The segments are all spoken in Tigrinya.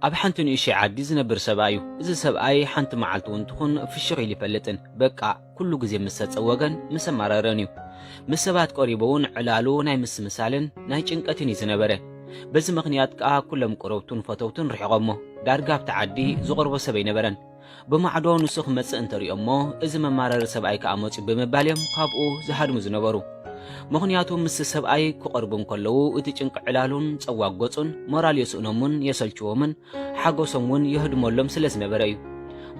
ኣብ ሓንቲ ንእሽተይ ዓዲ ዝነብር ሰብኣይ እዩ። እዚ ሰብኣይ ሓንቲ መዓልቲ እውን ትኹን ፍሽኽ ኢሉ ይፈልጥን። በቃ፣ ኩሉ ግዜ ምስ ተጸወገን ምስ ኣማረረን እዩ። ምስ ሰባት ቀሪቡ እውን ዕላሉ ናይ ምስምሳልን ናይ ጭንቀትን እዩ ዝነበረ። በዚ ምኽንያት ከኣ ኩሎም ቅረብቱን ፈተውቱን ርሒቖሞ። ዳርጋ ኣብቲ ዓዲ ዝቐርቦ ሰብ ኣይነበረን። ብማዕዶ ንሱ ክመጽእ እንተሪኦሞ፣ እዚ መማረሪ ሰብኣይ ከኣ መጽዩ ብምባል እዮም ካብኡ ዝሃድሙ ዝነበሩ። ምኽንያቱ ምስ ሰብኣይ ክቐርቡ እንከለዉ እቲ ጭንቂ ዕላሉን ጸዋግ ገጹን ሞራል የስእኖምን የሰልችዎምን ሓጎሶም እውን የህድመሎም ስለ ዝነበረ እዩ።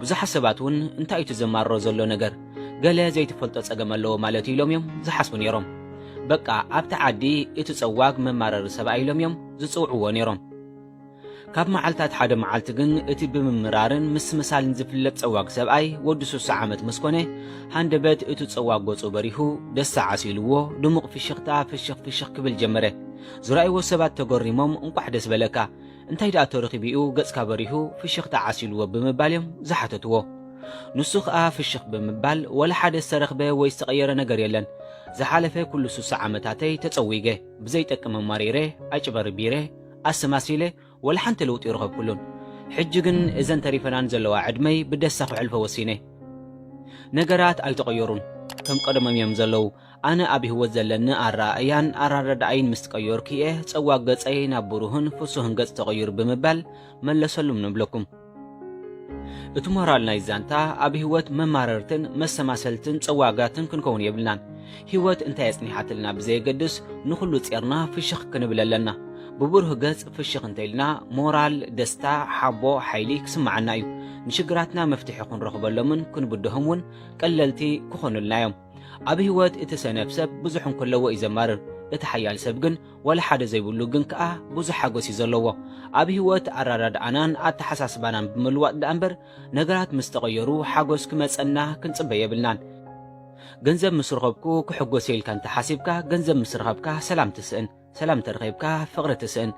ብዙሓት ሰባት እውን እንታይ እዩ እቲ ዘማርሮ ዘሎ ነገር? ገለ ዘይትፈልጦ ጸገም ኣለዎ ማለት እዩ ኢሎም እዮም ዝሓስቡ ነይሮም። በቃ ኣብቲ ዓዲ እቲ ጸዋግ መማረሪ ሰብኣይ ኢሎም እዮም ዝጽውዕዎ ነይሮም። ካብ መዓልታት ሓደ መዓልቲ ግን እቲ ብምምራርን ምስምሳልን ዝፍለጥ ጸዋግ ሰብኣይ ወዲ ሱሳ ዓመት ምስ ኮነ፣ ሃንደበት እቲ ጸዋግ ገጹ በሪሁ፣ ደስታ ዓሲልዎ፣ ድሙቕ ፍሽኽታ ፍሽኽ ፍሽኽ ክብል ጀመረ። ዝረኣይዎ ሰባት ተገሪሞም፣ "እንቋዕ ደስ በለካ፣ እንታይ ደኣ ተረኺቡ እዩ ገጽካ በሪሁ ፍሽኽታ ዓሲልዎ?" ብምባል እዮም ዝሓተትዎ። ንሱ ኸኣ ፍሽኽ ብምባል፣ "ወላ ሓደ ዝተረኽበ ወይ ዝተቐየረ ነገር የለን። ዝሓለፈ ኩሉ ሱሳ ዓመታተይ ተጸዊገ፣ ብዘይጠቅም ኣማሪረ፣ ኣጭበርቢረ፣ ኣሰማሲለ፣ ወላ ሓንቲ ለውጢ ይረኸብኩሉን። ሕጂ ግን እዘን ተሪፈናን ዘለዋ ዕድመይ ብደስታ ክሕልፎ ወሲነ። ነገራት ኣይተቐየሩን፣ ከም ቀደሞም እዮም ዘለዉ። ኣነ ኣብ ህይወት ዘለኒ ኣረኣእያን ኣረዳድኣይን ምስ ቀየርኩ እየ ጸዋግ ገጸይ ናብ ብሩህን ፍሱህን ገጽ ተቐይሩ" ብምባል መለሰሉም ንብለኩም። እቲ ሞራል ናይ ዛንታ ኣብ ህይወት መማረርትን መሰማሰልትን ጸዋጋትን ክንከውን የብልናን። ህይወት እንታይ ኣጽኒሓትልና ብዘየገድስ ንኹሉ ጼርና ፍሽኽ ክንብል ኣለና። ብብሩህ ገጽ ፍሽኽ እንተኢልና ሞራል፣ ደስታ፣ ሓቦ፣ ሓይሊ ክስምዓና እዩ። ንሽግራትና መፍትሒ ክንረኽበሎምን ክንብድሆም እውን ቀለልቲ ክኾኑልና እዮም። ኣብ ህይወት እቲ ሰነፍ ሰብ ብዙሕ እንከለዎ እዩ ዘማርር፣ እቲ ሓያል ሰብ ግን ወላ ሓደ ዘይብሉ ግን ከኣ ብዙሕ ሓጎስ እዩ ዘለዎ። ኣብ ህይወት ኣረዳድኣናን ኣተሓሳስባናን ብምልዋጥ ደኣ እምበር ነገራት ምስ ተቐየሩ ሓጎስ ክመጸና ክንጽበ የብልናን። ገንዘብ ምስ ረኸብኩ ክሕጎስ እየ ኢልካ እንተሓሲብካ፣ ገንዘብ ምስ ረኸብካ ሰላም ትስእን፣ ሰላም እንተረኺብካ ፍቕሪ ትስእን፣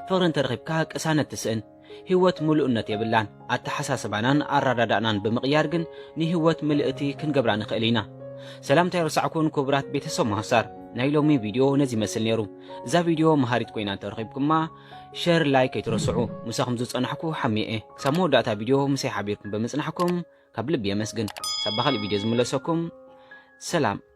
ፍቕሪ እንተረኺብካ ቅሳነት ትስእን። ህይወት ምሉእነት የብላን። ኣተሓሳስባናን ኣረዳድኣናን ብምቕያር ግን ንህይወት ምልእቲ ክንገብራ ንኽእል ኢና። ሰላምታ ኣይረሳዕኩን ክቡራት ቤተሰብ ማህሳር። ናይ ሎሚ ቪድዮ ነዚ ይመስል ነይሩ። እዛ ቪድዮ መሃሪት ኮይና እንተረኺብኩማ፣ ሸር፣ ላይክ ኣይትረስዑ። ምሳኹም ዝጸናሕኩ ሓሚየ። ክሳብ መወዳእታ ቪድዮ ምሳይ ሓቢርኩም ብምጽናሕኩም ካብ ልቢ የመስግን። ሳብ ካልእ ቪድዮ ዝምለሰኩም። ሰላም።